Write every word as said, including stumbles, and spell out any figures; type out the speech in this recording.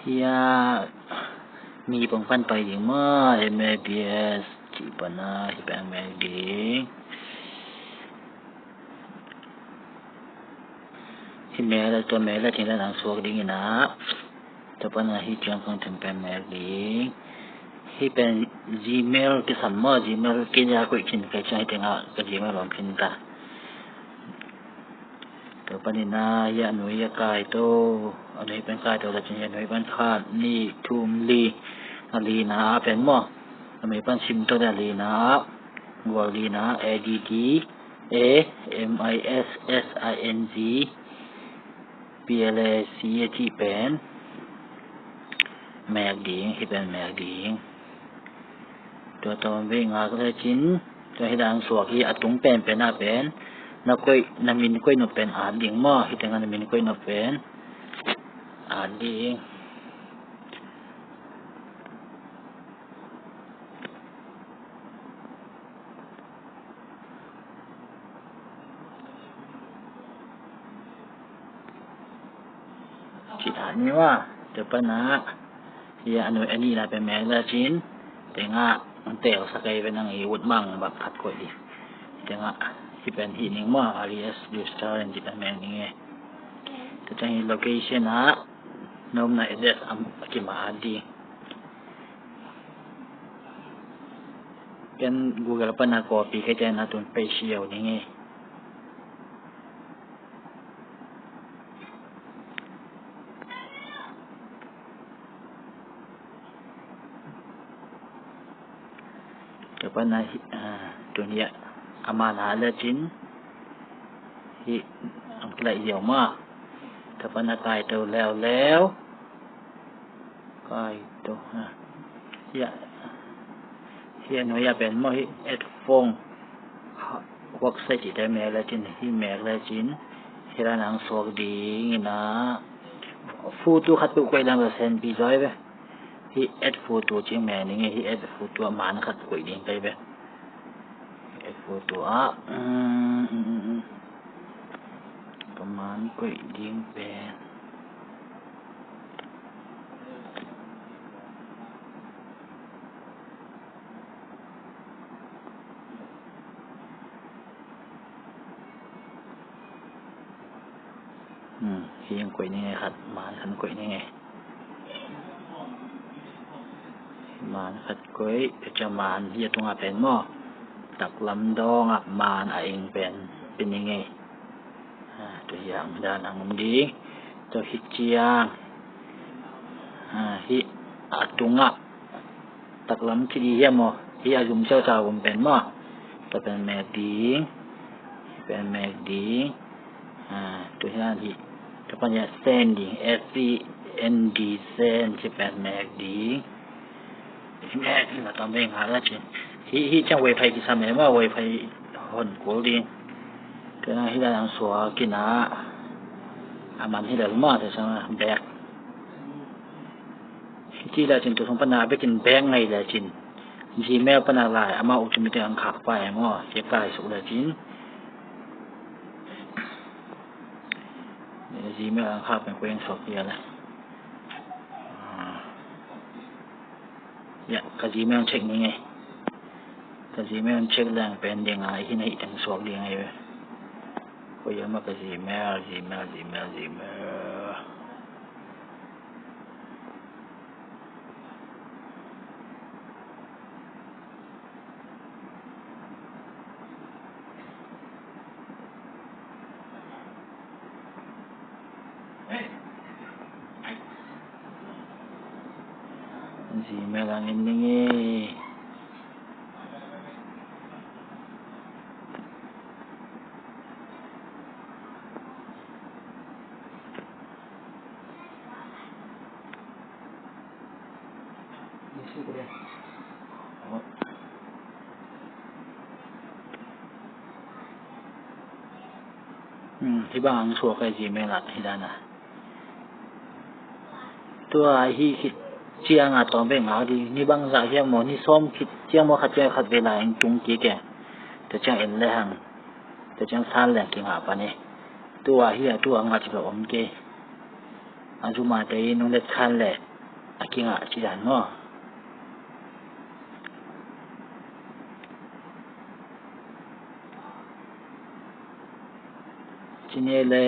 Hih a mi pong pan pai ding maw, M A B S cih pan a hih pen mek ding. Hih mek le tua mek le cih dan ang suak ding in a, tua pan a hih ciang kong tun pen mek ding. Hih pen Gmail kisam maw, Gmail kizia koih khin kei ciang hih tengah ka Gmail om khin ta. Tua panin a hih a nui a kai to, a nui pen kai to le cin hih a nui pen khat nih thum li, a lina a pen maw, a nui pan sim to le a lina a, gual lina a, A D D A M I S S I N G P L A C A cih pen mek ding, hih pen mek ding. Tua tawm vei ngak le cin, tua hih dan suak hi a tung pen pen a pen, na koih, na min koih nop pen at ding maw, hih tengah na min koih nop pen at ding. Cih at ni maw, tua pan a, hih a nui a nihna pen mek le cin, tengah ang tel sa kei pen ang i ut mang bang khat koih ding. Tengah hih pen hih ning maw, alias restaurant cih pen mek ning e. Tua ciang hih location a, na omna address a kimat ding. Ken Google pan a copy kei ciang na tun paste siau ning e. Tua pan a hih, ah, tun hih a man a le cin hih ang kilai ziau maw. Tua pan a kai to leuleu. Kai to, ha. Hih a, hih a nui a pen maw, hih add phone, ha, website cihte mek le cin, hih mek le cin, hih dan ang suak ding in a, photo khat peuh koih leng bel senpi zaw hi ve. Hih add photo cih mek ning e, hih add photo a man khat koih ding kai ve. Hih add photo a, um, um, um, um. Ka man koih ding pen. Hmm, hih ang koih ning e khat, man khat koih ning e. Man khat koih, tua ciang man hih a tungah pen maw, taklam dawngah man a eng pen pia ning e. Ha, tua hih ang dan ang om ding. Tua hih ciang, ha, hih a tungah taklam kidi hiam maw, hih a zum siausa om pen maw. Tua pen mek ding. Hih pen mek ding. Ha, tua hih, tua pan hih send ding, S E N D, send, hih pen mek ding. Hih mek ding, na tawm vei ngak le cin. Hih, hih ciang wifi kisam e maw, wifi hon kul ding. Tua hih dan ang suak in a, a man hih lel maw, tua ciang back. Hih ci le cin, tua sung pan a back in back ngei le cin. Gmail pan a lai, amau uh cin mi te ang khak pa e maw, hih kai suk le cin. Gmail ang khak pen koi ang suak hia le. Ah. Ya, ka Gmail check ning e. Ka Gmail check leng pen ding a, hih na hih teng suak ding a hi ve. Koi hiam a ka Gmail, Gmail, Gmail, Gmail. Gmail ang en ning e. Hmm, hih bang ang suak a Gmail ah, hih dan a. Tua hih khit ciang a tawm vei ngak ding, ni bangzah hiam maw, ni sawm khit ciang maw, khat ciang khat vei lai ang tung kik e. Tua ciang en le hang. Tua ciang san leng kingah pan e. Tua hih a tua ngah ci lo om kei. A zuma te in nung let khan le. kingah ci dan maw? Ci ni le